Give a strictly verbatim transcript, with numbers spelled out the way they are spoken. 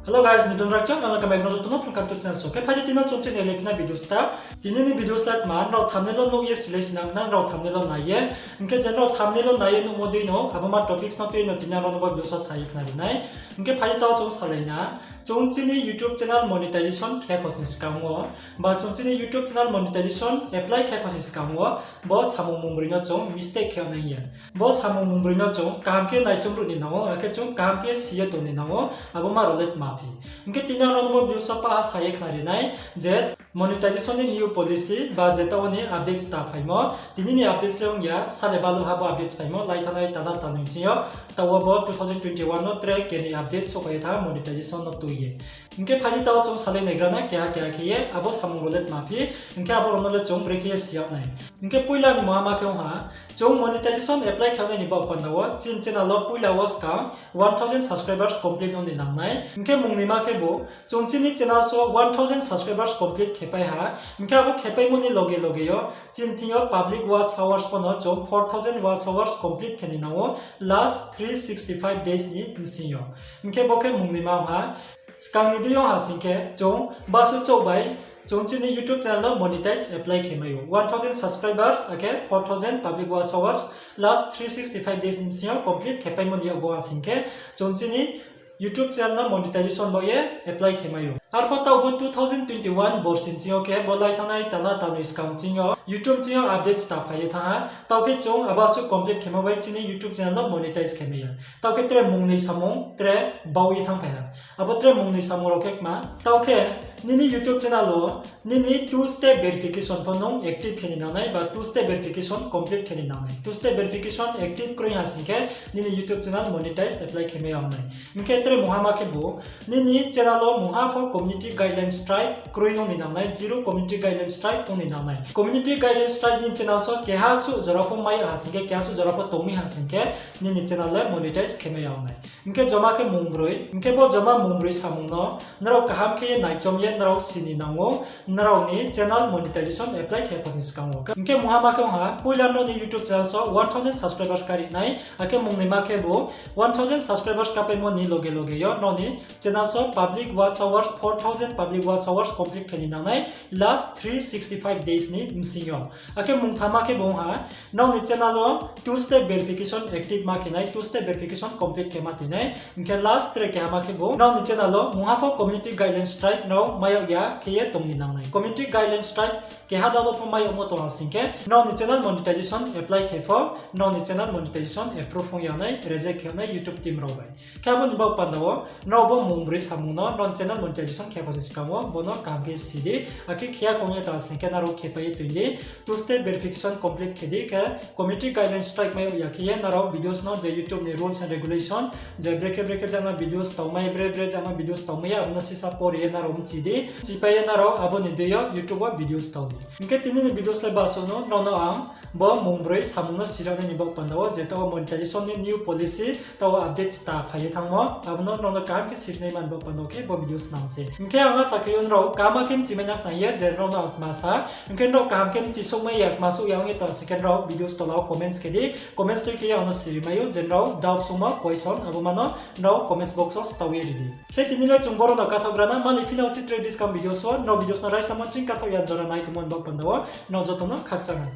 Hello guys, ni dun rakchang, ang Kamai no joto no phung kam tu channel so. Khe phai di tini no chung chini le phinai videos ta. Tini ni videos le tma, nrao thumbnail wo nuh ye silai sinang khna, nrao thumbnail wo nai ye. Hing khe je nrao thumbnail wo nai ye nuhmo dei no, abo ma topics no tui no tini ang nrao no bo videos wo sa ye khna ri nai. Hing khe phai di taoh chung salai na. Chung chini YouTube channel monetization khe kho sing skang wo, ba chung chini YouTube channel monetization apply khe kho sing skang wo, bo samung mungbroi no chung mistake khe nai ya. Bo samung mungbroi no chung kaham khe naichom ruh ni nang ou, akhe chung kaham khe si ye tong ni nang ou, abo ma rao le tma phi. Hing khe tini ang nrao no bo videos wo pa sa ye khna ri nai, je monetization ni new policy ba je taoh ni updates ta phaimo, tini ni updates le ong ya, sale baluh ha bo updates phaimo, lai thanngnai tala tanoi ching yo, taoh wo bo two thousand twenty-one no tre keni update souhphai ye thanng monetization no tui ye. Hing khe phai di taoh chung salai naigra na keha keha khe ye, abo samung rao le tma phi, hing khe abo rao no le chung brekhe ye si yag nai. Hing khe poila ni mungha ma khe ong ha, chung monetization apply khe nai ni baoh panda wo, chini channel wo poila wo skang one thousand subscribers complete ong ni nang nai. Hing khe mungni ma khe bo, chung chini channel so one thousand subscribers complete khe pai ha, hing khe abo khe paimo ni loge loge yo, chini thing yo public watch hours pho no chung four thousand watch hours complete khe ni nang ou, last three sixty five days ni bsing yo. Hing khe bo khe mungni ma ong ha, skang ni dei yo ha sing khe chung basuh chouh bai chung chini YouTube channel no monetize apply khe mai ou. One thousand subscribers, akhe four thousand public watch hours, last three sixty five days ni bsing yo complete khe paimo ni yakgo ha sing khe chung chini YouTube channel no monetization bo ye apply khe mai ou. Arpho taoh bo two thousand twenty-one borsi ni ching yo khe bo lai thanngnai tala tanoi skang ching yo YouTube ching yo updates ta phai ye thanng ha. Taoh khe chung abo asuh complete khemo bai chini YouTube channel no monetize khe mai ya. Taoh khe tre mungni samung tre bau ye thanngphai ha. Abo tre mungni samung rao khe kma. Taoh khe nini YouTube channel wo nini two step verification pho nung active khe ni nang nai ba two step verification complete khe ni nang nai. Two step verification active kroi ha sing khe nini YouTube channel monetize apply khe mai ya ong nai. Hing khe tre mungha ma khe bo, nini channel wo mungha pho community guideline strike kroi ong ni nang nai, zero community guideline strike ong ni nang nai. Community guideline strike nini channel so keha suh jora pho mai ya ha sing khe, keha suh jora pho tong mi ha sing khe, nini channel le monetize khe mai ya ong nai. Hing khe joma khe mungbroi, hing khe bo joma mungbroi samung no nrao kaham khe ye naichom ye nrao si ni nang ou, nrao ni channel monetization apply khe pho ni skang wo. Hing khe mungha ma khe ong ha, poila nrao ni YouTube channel so one thousand subscribers kari nai, akhe mungni ma khe bo one thousand subscribers kapaimo ni loge loge yo nrao ni channel so public watch hours, four thousand public watch hours complete khe ni nang nai last three sixty five days ni bsing yo. Akhe mungtham ma khe bo ong ha, nrao ni channel wo two step verification active ma khe nai, two step verification complete khe ma toi nai. Hing khe last tre keha ma khe bo, nrao ni channel wo mungha pho community guideline strike nrao mai yag ya khe ye tong ni nang nai. Community guideline strike keha dalo pho mai yagmo tong ha sing khe, nrao ni channel monetization apply khe pho, nrao ni channel monetization approve ong ya nai, reject khe nai YouTube team rao bai. Khe abo ni baoh panda wo, nrao bo mungbroi samung no, nrao channel monetization khe pho ni skang wo, bo no kaham khe si di, akhe khe ya kong ye tong ha sing khe nrao khe pai ye toi di, two step verification complete khe di, khe community guideline strike mai yag ya khe ye nrao videos no je YouTube ni rules and regulation, je brekhe brekhe jama videos taomai, bre bre jama videos taomai ya, abo no sisa pori ye nrao mchi di, mchipai ye nrao abo ni dei yo YouTube wo videos tao di. Hing khe tini ni videos le basuh no, nrao no ang bo mungbroi samung no siri nai ni baoh panda wo, je taoh wo monetization ni new policy, taoh wo update ta phai ye thanngmo, abo no nrao no kaham khe siri nai man baoh panda wo khe bo videos nang se. Hing khe ang asa khe yo nrao kaham khe mchi mai na khna ye, je nrao no ang kma sa, hing khe nrao kaham khe mchi souhmai ya, kma souh ya ong ye tong sing khe nrao videos tola wo comments khe di, comments tui khe ye ang no siri mai ou, je nrao doubt songmo question, abo ma no nrao comments box wo stao ye ri di. Khe tini le chung boro no kathaoh gra na, mani phinang chi tre buskang videos wo, nrao videos no raisamo ching kathaoh ya jora nai tongmo ni baoh panda wo, nrao joto no khakchang ha.